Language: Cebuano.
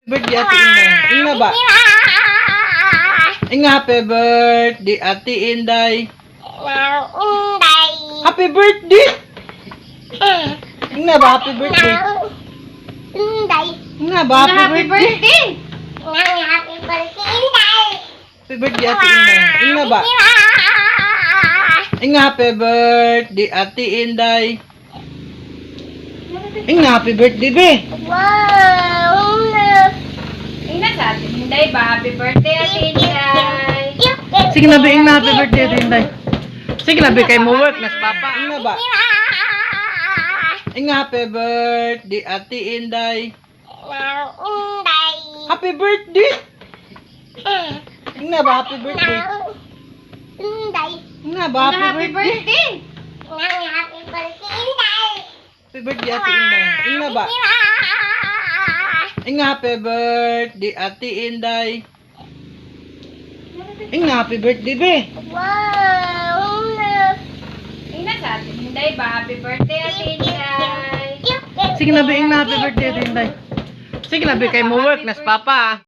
Birthday, Ate Inday. Ingna ba? Ingna happy birthday, Ate Inday. Inday. Happy birthday! Ingna ba happy birthday? Inday. Ingna ba happy Happy birthday? birthday! Happy birthday, Inday. Happy birthday, Ate Inday. Ingna ba? Ingna happy birthday, Ate Inday. Ingna happy birthday, be. Wow. Ingna sa Ate Inday ba? Happy birthday, Ate Inday! Sige na, be. Ingna happy birthday, Ate Inday. Sige na, be. Kay mo work nas papa. Ingna ba? Ingna happy birthday, Ate Inday. Inday. Happy birthday! Ingna ba happy birthday? Inday. Ingna ba Ingna happy happy birthday? birthday! Happy birthday, Inday. Happy birthday, Ate Inday. Ingna ba? Ingna happy birthday, Ate Inday. Ingna happy birthday, be. Wow. Ingna sa Ate Inday ba? Happy birthday, Ate Inday! Sige na, be. Ingna happy birthday, Ate Inday. Sige na, be. Kay mo work nas papa.